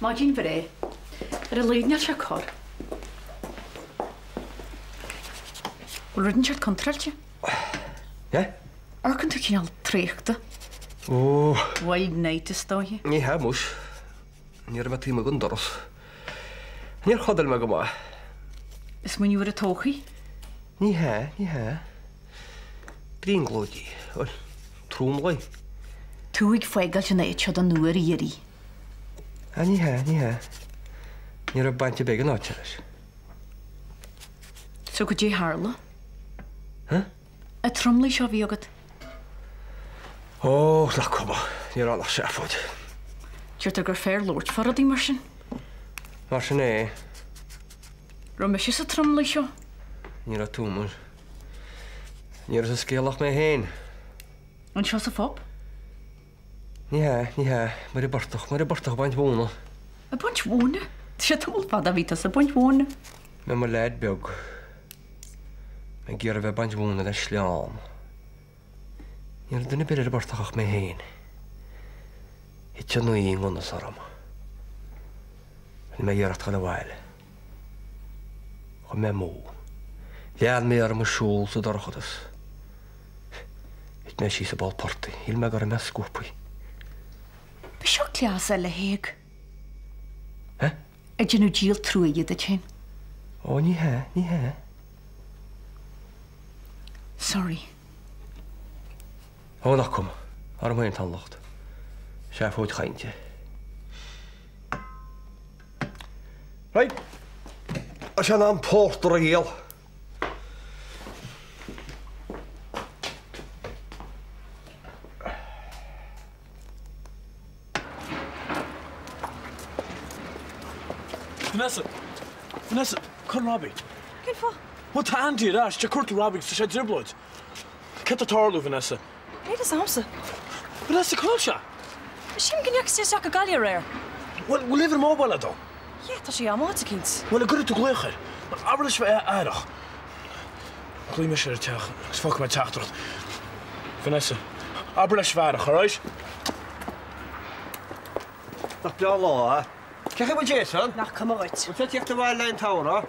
Maidin bhreá. Ar a laghad níl sé corr. Bhfuil rud inteacht contráilte? Yeah? Amharcann tú cineál traochta. Ó. Wild night is dóiche. Ní hea, muis. Ní raibh mé taobh amuigh den doras. Níor chodail mé go maith. Ag smaoineamh ar an todhchaí? Ní hea, ní hea. Brionglóidí, bhuel, tromluí. Tú ag fágáilt an áit seo don uair dheiridh. Ah, ní hea, ní hea. Ní raibh baint ar bith ag an áit seo leis. So goidé tharla? Huh? An tromluí seo a bhí agat. Ó, nach cuma. Ní raibh ann ach seafóid. Deirtear gur fearr labhairt fá rudaí mar sin. Mar sin é. Raibh mise sa tromluí seo? Ní raibh tú, muis. Ní raibh sa scéal ach mé féin. Anseo sa phub? Ní hea, ní hea. Ar an bportach, ar an bportach ag baint mhóna. Ag baint mhóna? Tá sé tamall fada ó bhí tusa ag baint mhóna. Mé i mo leaid beag. Ag iarraidh bheith ag baint mhóna le sleán. Ní raibh duine ar bith ar an bportach ach mé féin. Thit an oíche i ngan fhios orm. Rinne mé iarracht dul abhaile. Chuaigh mé amú. Lean mé orm ag siúl sa dorchadas. Thit mé síos i bpoll portaigh. Shíl mé go raibh mé scuabtha. Ba seo cleas eile a Thaidhg. Eh? Ag déanamh díol truaighe duit féin. Ó, ní hea, ní hea. Sorry. Ó, nach cuma. Orm féin atá an locht. Seafóid chainte. Right. Tá sé in am pórtar a dhíol. Vanessa! Vanessa! Cá bhfuil Robbie? Cén fáth? Bhuel, tá Andy ar ais, tá sé ag cuartú Robbie agus tá sé i dtrioblóid. Céard tá ag tarlú, Vanessa? Níl fhios a'msa. Vanessa, cá bhfuil sé? Sílim go ndeachaigh sé isteach go Gaillimh aréir. Bhuel, bhfuil uimhir mobile a'd dó? Yeah, tá sé a'm áit eicínt. Bhuel, an gcuirfidh tú glaoch air? Abair leis bheith aireach. Glaofaidh mise ar an teach agus fágfaidh mé teachtaireacht. Vanessa, abair leis bheith aireach, alright? Nach breá an lá é? Cén chaoi a bhfuil Jason? Nach cuma dhuit. Bhfuil sé ag tíocht abhaile le haghaidh an tsamhraidh?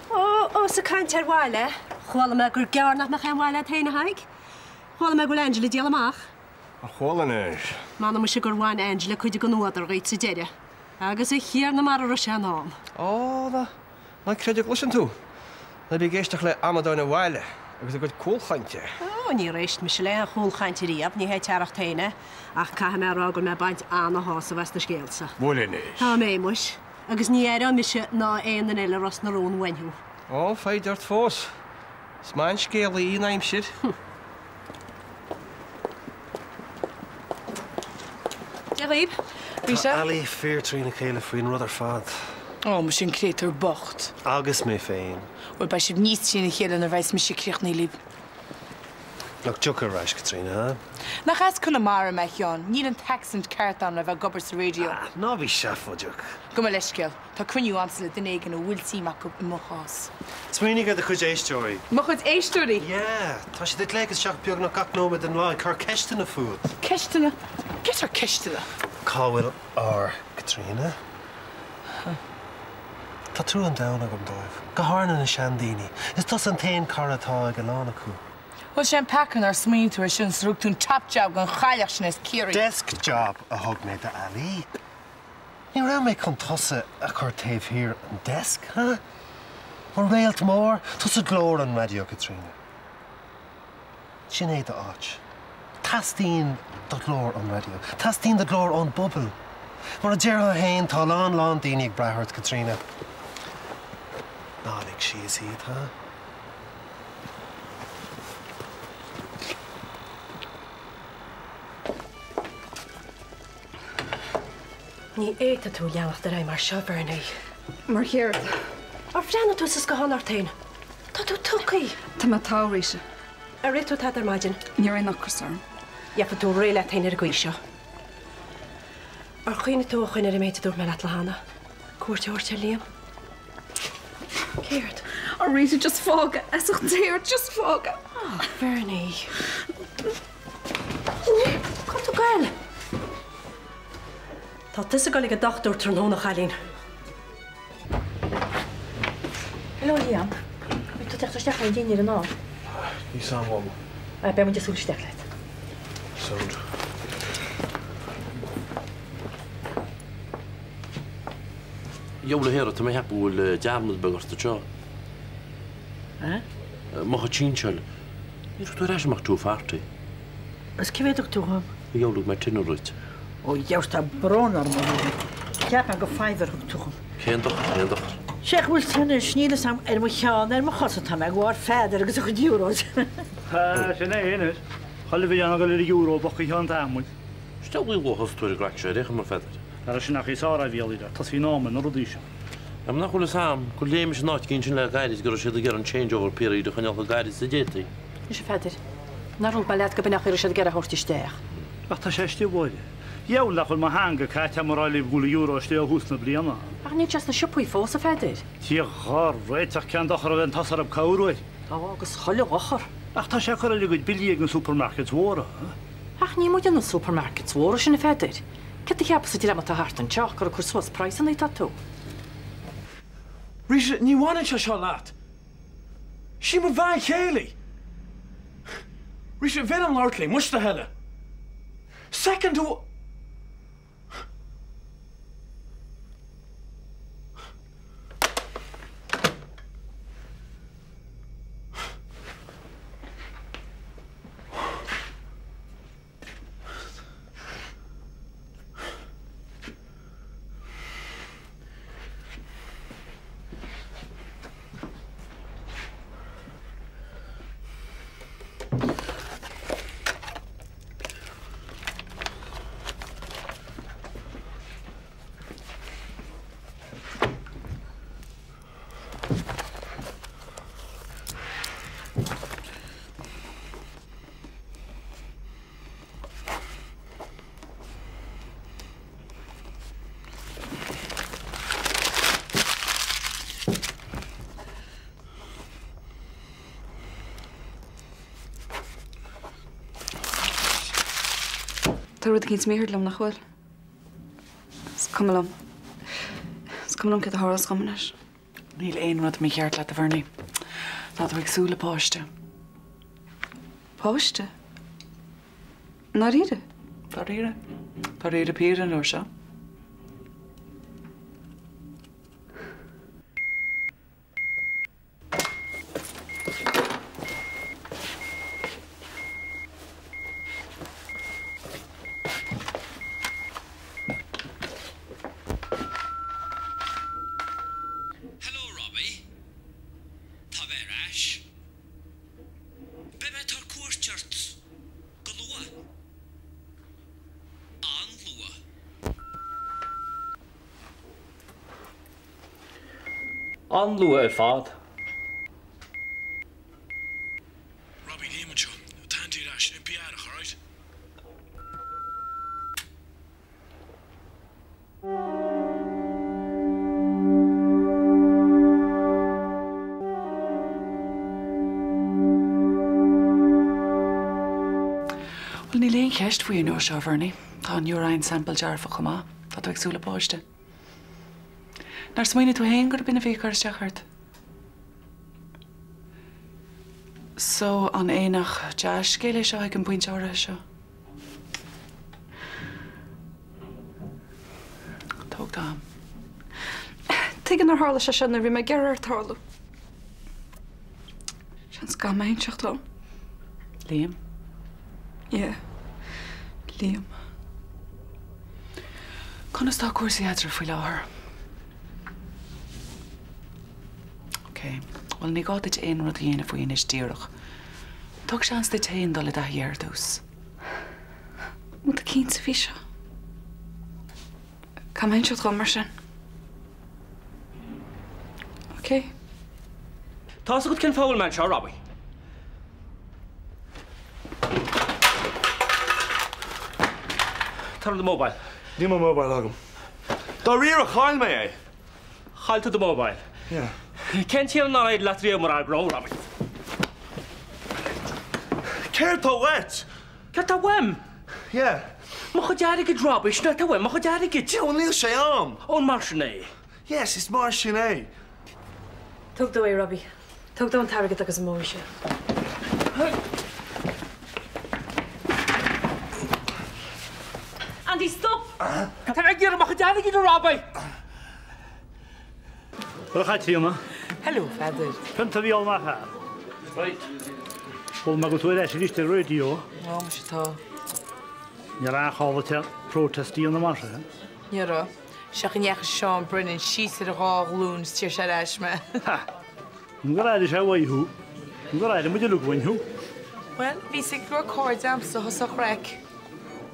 Ó, ós ag caint ar bhaile, chuala mé gur gearr nach mbeadh aon bhaile agat féin, a Thaidhg. Chuala mé go bhfuil Angela ag díol amach. Ar chuala anois? M'anam muise gur bhain Angela cuid den fhuadar dhíot sa deireadh. Agus a Thiarna mar a raibh sé in am. Ó, ná, ná creid a gcloiseann tú. Ná bí ag éisteacht le amadáin an bhaile agus a gcuid cúlchainte. Ó, níor éist mise le haon chúlchaint ariamh, ní hé t'fhearacht féin é, ach caithfidh mé a rá go bhfuil mé ag baint ana-shásamh as do scéalsa. Bhuel anois. Tá mé, muis. Agus ní aireoidh mise ná aon duine eile Ros na Rún uainn thú. Ó, foighid ort fós. Is maith an scéalaí í an aimsir. Dia dhaoibh. Tá Ali fíor trína chéile faoin rud ar fad. Ó, muise an créatúr bocht. Agus mé féin. Bhuel, beidh sibh níos trína chéile nuair a bheas mise críochnaithe libh. Nach dtiocfaidh ar ais, Caitríona, ha? Nach as Conamara mé, a Sheáin? Níl an t-accent ceart a'm le bheith ag obair sa raidió. Ah, ná bí seafóideach. Gabh mo leithscéal. Tá cruinniú a'msa le duine éigin a bhfuil suim acu i mo chás. Smaoinigh ar do chuid éisteoirí. Mo chuid éisteoirí? Yeah, tá siad ag glaoch isteach beagnach gach nóiméad den lá ag cur ceisteanna fút. Ceisteanna? Cad ar ceisteanna? Cá bhfuil ár gCaitríona? Tá trua an domhain agam dóibh, go háirithe na seandaoine. Is tusa an t-aon cara atá ag a lán acu. Bhuel, sé an peaca nár smaoinigh tú air sin sar thug tú an top job don chailleach sin as Ciarraí. Desk job a thug mé do Ali. Ní raibh mé chun tusa a chur taobh thiar an desk, huh? Mar réalt mór, tusa glór an raidió, Caitríona. Sin é do áit. Teastaíonn do ghlór ón raidió. Teastaíonn do ghlór ón bpobal. Mar a déarfá féin, tá a lán lán daoine ag brath ort, Caitríona. Ná lig síos iad, huh? Ní fhéadfaidh tú leanacht ar aghaidh mar seo, Bernie. Mar chéard? Ar bhreathnaigh tú sa scáthán ort féin? Tá tú tugtha. Tá mé togha, Rita. Ar ith tú tada ar maidin? Ní raibh aon ocras orm. Gheobhaidh tú réidh leat féin ar an gcaoi seo. Ar chuimhnigh tú ó shoin ar an méid a dúirt mé leat lá cheana? Cuairt a thabhairt ar Liam? Céard? Oh Rita, just fág é. As ucht Dé ort, just fág é. Oh, Bernie. Cá bhfuil tú ag goil? Tá tusa ag dul ag an dochtúir tráthnóna, a chailín. Hello, Liam. Beidh tú ag teacht isteach ón dinnéar an ea? Ní samhlaím. Beidh muid ag súil isteach leat. Sound. Dheabhail a Shéara, tá mé a cheapadh go bhfuil dearmad beag ort anseo. Eh? Mo chuid sinseáil. Níor thug tú ar ais amach 240. Is cé mhéad a thug tú dhom? Dheabhail thug mé tenner dhuit. Ó dheabhail tá brón orm a Liam. Cheap mé gur fiver a thug tú dhom. Cén dochar, cén dochar? Sé go bhfuil tú anois, níl fhios a'm ar mo cheann, ar mo chosa atá mé ag gabháil Pheadair agus a chuid euros. Ha, sin é anois. Chuile bhliain ag dul ar an euro boc a cheann tamaill. Is deabhail luath thosaigh tú ar an gcraic seo ar aon chuma, a Pheadair. Ara sin ach is ár a bhí le tosaí in am na rudaí seo. Am nach bhfuil fhios a'm gur léimis an áit éigin sin le gairid go raibh siad ag iarraidh an changeover period a choinneáil chomh gairid is a d'fhéadfaí. Anois a Pheadair, nár dhúirt mé leat go b'in é an chaoi a raibh siad ag iarraidh a thabhairt isteach. Ach tá sé istigh a Mháire. Dheabhail nach bhfuil mo theanga caite a'm a rá libh go bhfuil an euro istigh ó thús na bliana. Ach níl sé sna siopaí fós, a Pheadair. Dia dhár réiteach cén dochar a bheith an tusa a raibh cabhair uair. Tá, agus chuile dhochar. Ach tá sé ag cur ar a gcuid billí ag na supermarkets mhóra. Ach ní muide na supermarkets mhóra sin, a Pheadair. Céard a cheapfas an dream atá thart anseo, gur ag cur suas praghsanna atá tú? Rita, ní bhaineann sé seo leat. Sí mo bhean chéile í. Rita, bheinn in ann labhairt léi, muis do thoil. Soicind amháin. Tá rud eicínt mícheart liom, nach bhfuil? Is cuma liom. Is cuma liom céard a tharlós dhom anois. Níl aon rud mícheart leat, a Bhernie. Tá tú ag súil le páiste. Páiste? I ndáiríre? Dáiríre. Dáiríre píre an uair seo. Hello Robbie. Tá mé ar ais. Beidh mé ag tabhairt cuairt ort go luath. An-luath. An-luath ar fad. Robbie, Liam anseo. Tá Andy ar ais. Bí aireach, alright? Bhuel, níl aon cheist faoi an uair seo, a Bhernie. Tá an urine sample dearfach chomh maith. Tá tú ag súil le páiste. Nár smaoinigh tú féin gurb in a bhí ag cur isteach ort? So, an é nach dea-scéal é seo ag an bpointe áirithe seo? Tóg d'am. Tuige nár tharla sé seo nuair a bhí mé ag iarraidh air tarlú? Seans go gcaithfidh mé inseacht dó. Liam? Yeah. Liam. Conas tá cúrsaí eadraibh faoi láthair? Ok. Bhuel, ní gá duit aon rud a dhéanamh faoi anois díreach. Tug seans duit féin dul i dtaithí air ar dtús. Bhfuil tú cinnte faoi seo? Caithfidh mé inseacht dhó mar sin. Ok. Tá's agat cén fáth a bhfuil mé anseo, Robbie? Tabhair do mobile. Níl mo mobile agam. Dáiríre, chaill mé é! Chaill tú do mobile? Yeah. Cén chiall nár éirigh leat riamh mar fhear gnó, Robbie? Céard tá uait? Céard tá uaim? Yeah. Mo chuid airgid, Robbie, sin é atá uaim, mo chuid airgid! Yeah, well níl sé a'm! Ó, an mar sin é? Yes, is mar sin é. Tug dó é, Robbie. Tug dó an t-airgead agus imeoidh sé. Andy, stop! Tá mé ag iarraidh mo chuid airgid, a Robbie! A Chaitríona. Hello, a Pheadair. Conas tá a Mhícheál mar fear? Right. Chuala mé go bhfuil tú ar ais arís ar an raidió. Ó, muise tá. Ní raibh aon chall duit protest a dhéanamh mar sin. Ní raibh. Seach go ndeachaigh Seán Brennan síos ar a dhá ghlúin is d'iarr sé ar ais mé. Ha! An gur airigh sé uaidh thú? An gur airigh muid uilig uainn thú? Bhuel, bhí 'fhios aige go raibh cairde a'msa thuas sa chraic.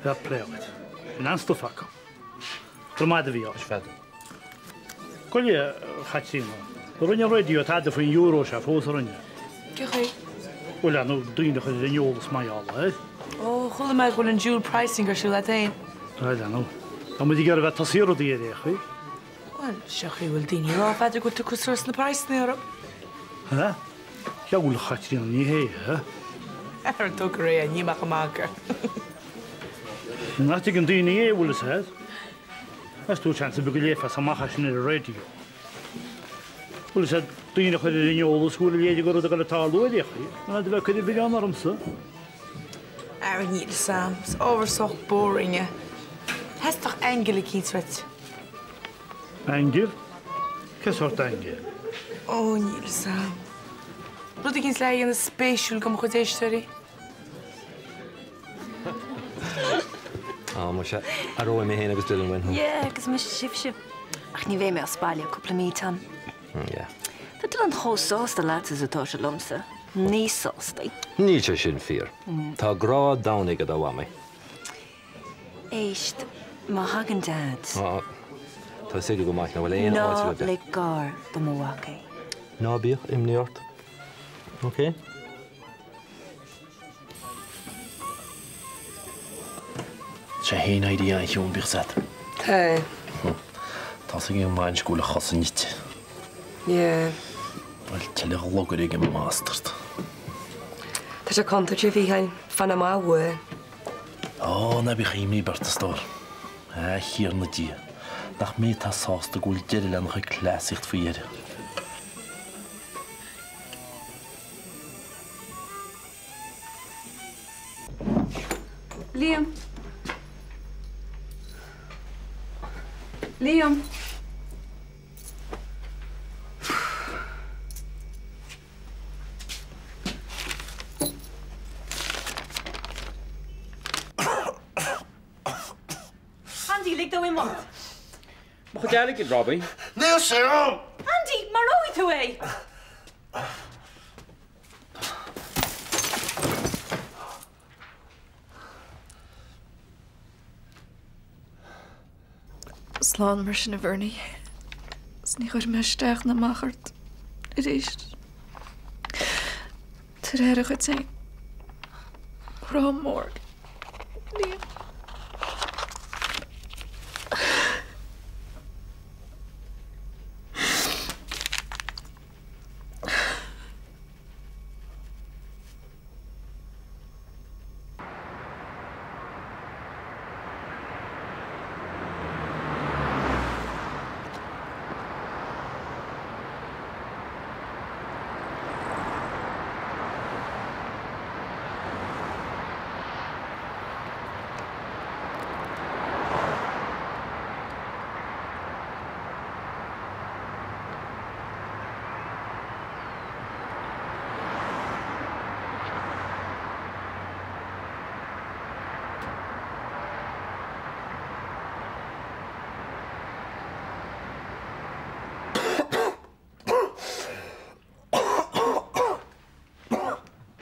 Fair play dhuit. Sin an-stuif acu. Go raibh maith agat a Mhícheáil. Is féidir. Gabh i leith, a Chaitríona. An rinne an raidió tada faoin euro seo fós, ar rinne? Cén chaoi? Bhuel, ar ndóigh, daoine a chur ar an eolas mar gheall air. Ó, chuala mé go bhfuil an dual pricing ar siúl agat féin. Bhuel, ar ndóigh, tá muid ag iarraidh bheith tosaí ar rudaí ar aon chaoi. Bhuel, seo chaoi a bhfuil daoine ag rá, a Pheadair, go bhfuil tú ag cur suas na praghsanna orthu. Hä? Diabhal, a Chaitríona, ní hé, hä? Ar an togra é, ní amach an magadh. Nach dtuigeann daoine é, an bhfuil fhios agat? Meas tú seans ar bith go léifeá amach é sin ar an raidió? Bhfuil fhios agat, daoine a chur ar an eolas go bhfuil a leithéid de rud ag dul ag tarlú ar aon chaoi, in ionad a bheith ag cur an mhilleáin ormsa. Ara níl fhios a'm, is ábhar sách boring é. Theastódh angle eicínt uait. Angle? Cén sórt angle? Ó, níl fhios a'm. Rud eicínt le dhéanamh spéisiúil do mo chuid éisteoirí. Á, muise, aireoidh mé féin agus Dylan uainn thú. Yeah, agus mise sibhse. Ach ní bheidh mé as baile cúpla mí, Tom. Yeah. Tá Dylan chomh sásta leat is atá sé liomsa. Níos sástaí. Níl sé sin fíor. Tá grá domhain aige do Mhamaí. Éist, má thagann Dad. Á, tá fhios aige go maith nach bhfuil aon Ná fháilte roimhe. lig gar do mo mhac é. Ná bíodh imní ort. Ok? Sé fhéin éirí an-chiúin, bíodh 's a't. Tá. Tá's ag an mbainse go bhfuil a chosa nite. Yeah. Bhfuil tuilleadh lugair ag an mbastard. Tá sé contúirteach, a Mhícheáil. Fan amach uaidh. Ó, ná bíodh imní ort, a stór. A Thiarna Dia, nach mé atá sásta go bhfuil deireadh lena chuid cleasaíocht faoi dheireadh. Liam. Liam. Andy, lig dó imeacht. Mo chuid airgid, Robbie. Níl sé a'm! Andy, maróidh tú é! Slán mar sin a Bhernie. 'S ní chuirfidh mé isteach ná amach ort arís. Tabhair aire dhuit féin. Grá mór. Liam.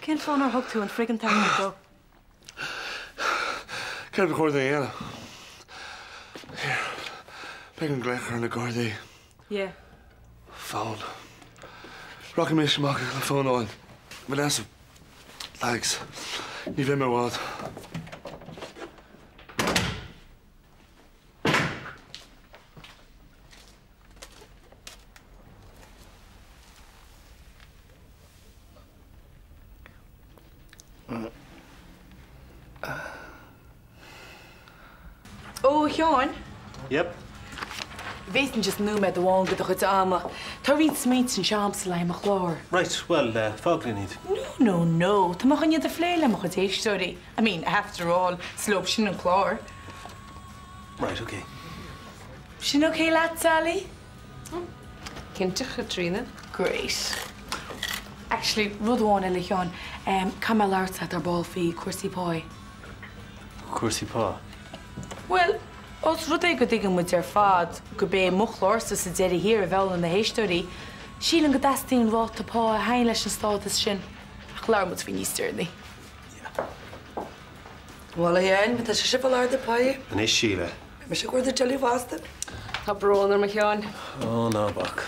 Cén fáth nár thug tú an friggin t-airgead dó? Céard ba chóir dom a dhéanamh? Here, b'éigean glaoch ar na Gardaí. Yeah. Fón. Rachaidh mise amach le fón a fháil. Vanessa, thanks. Ní bheidh mé i bhfad. Ó, a Sheáin. Yep. Bhféadfainn just nóiméad amháin de do chuid ama. Tá roinnt smaointe anseo a'msa le haghaidh mo chlár. Right, bhuel, fág linn iad. No, no, no, tá mé chun iad a phlé le mo chuid éisteoirí. I mean, after all, is leo sin an clár. Right, ok. Sin ok leat, Sally? Cinnte, a Chaitríona. Great. Actually, rud amháin eile, a Sheáin, caithfidh mé labhairt leat ar ball faoi cúrsaí páí. Cúrsaí pá? Bhuel, ós rud é go dtuigeann muid ar fad gurb é mo chlársa sa deireadh thiar a mheallann na héisteoirí, sílim go dteastaíonn ráta pá a théann leis an stádas sin. Ach labhróidh muid faoi níos deireanaí. Bhuel, a Sheáin, má tá sibh ag ardú páighe. Anois, Síle. Beidh mise ag ardú tuilleadh fosta. Tá brón orm, a Sheáin. Ó, ná bac.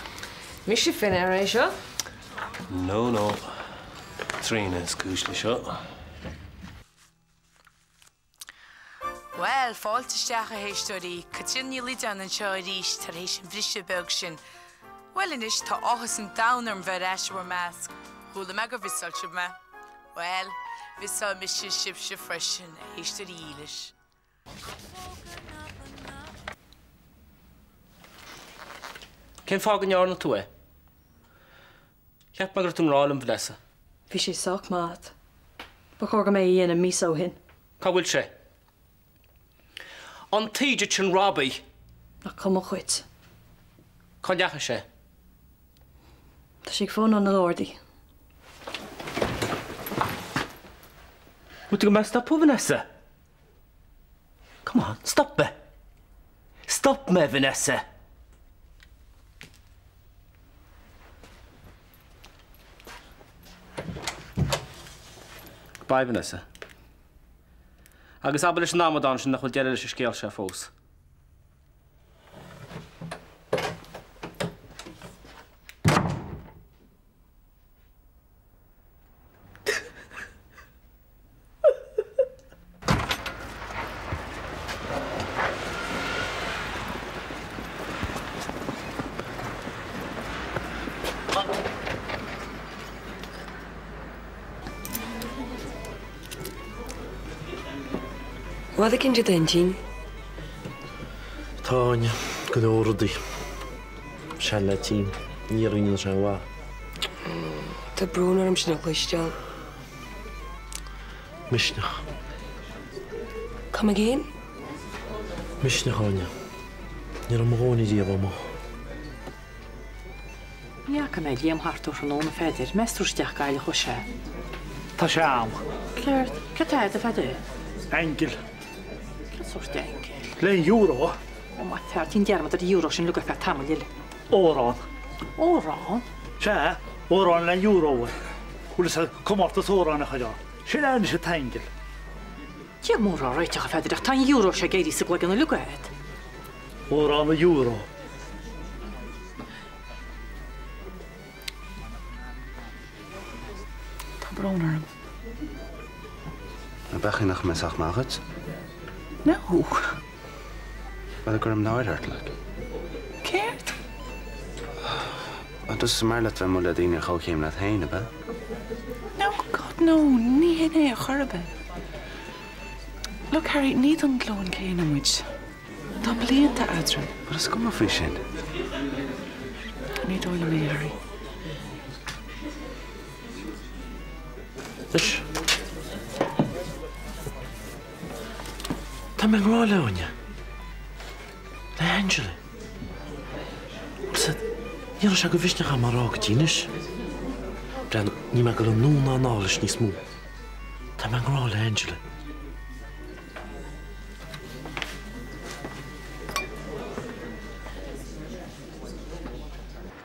Mise faoi ndeara é seo. No, no. Tríona is cúis leis seo. Bhuel, fáilte isteach a héisteoirí, Caitríona Ní Loideáin anseo arís tar éis an bhriseadh beag sin. Bhuel anois, tá áthas an domhain orm bheith ar ais i bhur measc. Chuala mé gur mhiosáil sibh mé. Bhuel, mhiosáil mise sibhse freisin, a héisteoirí dhílis. Cén fáth go ndearna tú é? Cheap mé go raibh tú i ngrá liom, Vanessa. Bhí sé sách maith. Ba chóir go mbeidh a dhéanamh míosa ó shin. Cá bhfuil sé? An t-eejit sin Robbie! Nach cuma dhuit. Cá ndeachaigh sé? Tá sé ag fónáil na nGardaí. Bhfuil tú go mbeidh stopadh, Vanessa? Come on, stop mé. Stop mé, Vanessa! Goodbye, Vanessa. Agus abair leis an amadán sin nach bhfuil deireadh leis an scéal seo fós. Rud éicint i d'intinn? Tá, Áine, go leor rudaí. Seanleaid tinn, ní éiríonn sé mhaith. Tá brón orm sin a chloisteáil. Misneach. Come again? Misneach, Áine. Ní raibh mo dhóthain ariamh amuigh. Ní fhaca mé Liam thart ó thráthnóna, a Pheadair. Meas tú isteach Gaillimh a chuaigh sé? Tá sé a'm. Céard? Céard tá a'd, a Pheadair? Aingeal. Cén sórt aingil? Le an euro. Ó maith an fear, déan dearmad ar an euro sin uilig ar feadh tamaill eile. Amhrán. Amhrán? Sea, amhrán le an euro. Bhfuil fhios a'd, comórtas amhráin a chur ann. Sin é anois an t-aingeal. Dia mór ár réiteach, a Pheadair, ach tá an euro seo ag éirí sa gcloigeann uilig a'd. Amhrán an euro. Tá brón orm. Ab é nach mbeidh sách maith dhuit? No. Bhuel, cuirim náire ort, like. Céard? An tusa mar leat bheith amuigh le daoine ar chomhchéim leat féin, ab ea? No, God, no, ní hin é ar chor ar bith. Look, Harry, ní den ghlúin céanna muid. Tá blianta eadrainn. But is cuma faoi sin. Ní dóigh liom é, Harry. Anois. Tá mé i ngrá le Áine. Le Angela. Bhfuil fhios a'd, ní raibh sé de mhisneach a'm á rá go dtí anois. Breathnaigh, níl mé ag dul anonn ná anall leis níos mó. Tá mé i ngrá le Angela.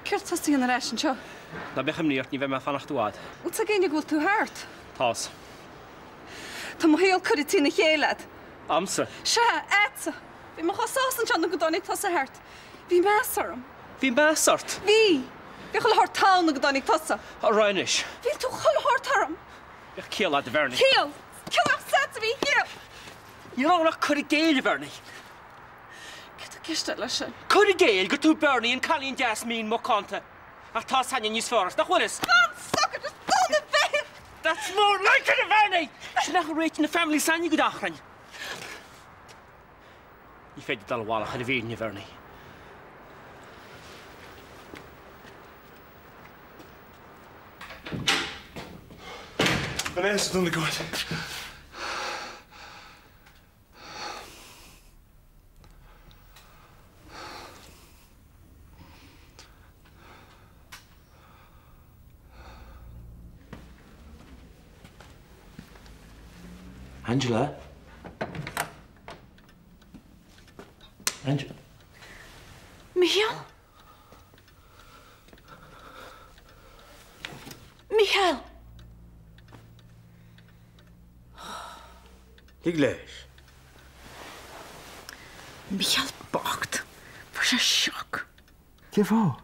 Céard tá tú a dhéanamh ar ais anseo? Ná bíodh imní ort, ní bheidh mé ag fanacht i bhfad. Bhfuil fhios ag éinne go bhfuil tú thart? Tá's. Tá mo shaol curtha trína chéile a'd. A'msa? Sea, a'dsa. Bhí mé chomh sásta anseo nó go dtáinig tusa thart. Bhí meas orm. Bhí meas ort? Bhí! Bhí chuile shórt ann nó go dtáinig tusa. Ara anois. Bhí tú chuile shórt orm. Bheadh ciall a'd, a Bhernie. Ciall! Ciall nach a'dsa a bhí ciall! Ní raibh ann ach cur i gcéill, a Bhernie. Céard tá i gceist leis sin? Cur i gcéill gur tú Bernie, an cailín deas mín macánta. Ach tá 'fhios a'inne níos fearr ort, nach bhfuil 'fhios? Fan socair, just dul na bheith! That's more like it, a Bhernie! Sin é a réitigh na family s'againne a gcuid achrainn. féidir dul i bhfalach ar an bhfírinne, a Bhernie. Vanessa, dún na gcáil. Angela? Angela? Micheál? Micheál! Lig leis. Micheál bocht. Fuair sé sioc. Cén fáth?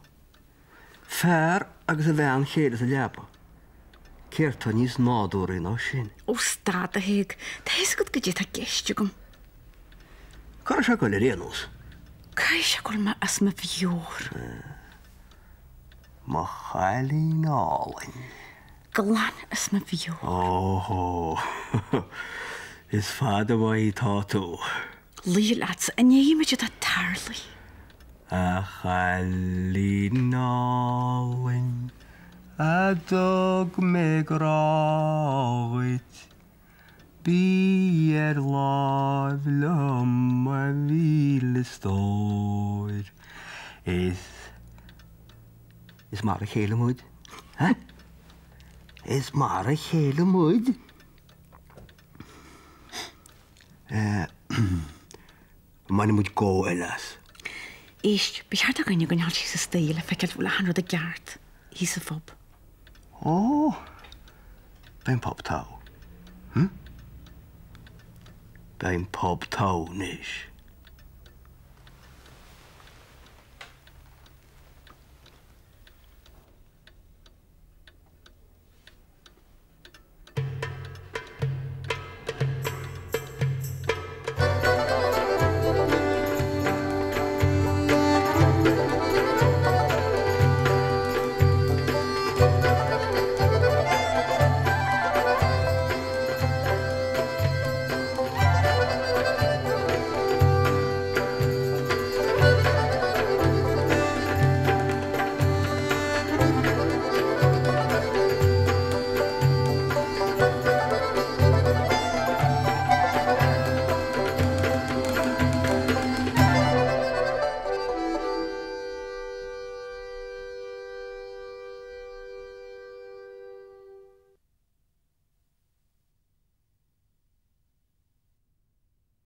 Fear agus a bhean chéile sa leaba. Céard tá níos nádúraí ná sin? Ó stad, a Thaidhg. Tá a fhios agat goidé tá i gceist agam. Caithfidh sé a ghoil ar aon nós? Caithfidh sé go bhfuil mé as mo mheabhair. Mo chailín álainn. Glan as mo mheabhair. Óhó. Is fada uaidh atá tú. Luigh leatsa i ndiaidh muid atá tarlaithe. A chailín álainn a dtug mé grá dhuit, bí ar láimh liom a mhíle stór. Is is mar a chéile muid, ha? Is mar a chéile muid. Mbainfidh muid go eile as. Éist, ba cheart againn a gcoinneáil síos istoíche le feiceáil bhfuil achan rud i gceart thíos sa phub. Ó! Beidh an pub togha. Hm? Beidh an pub togha anois.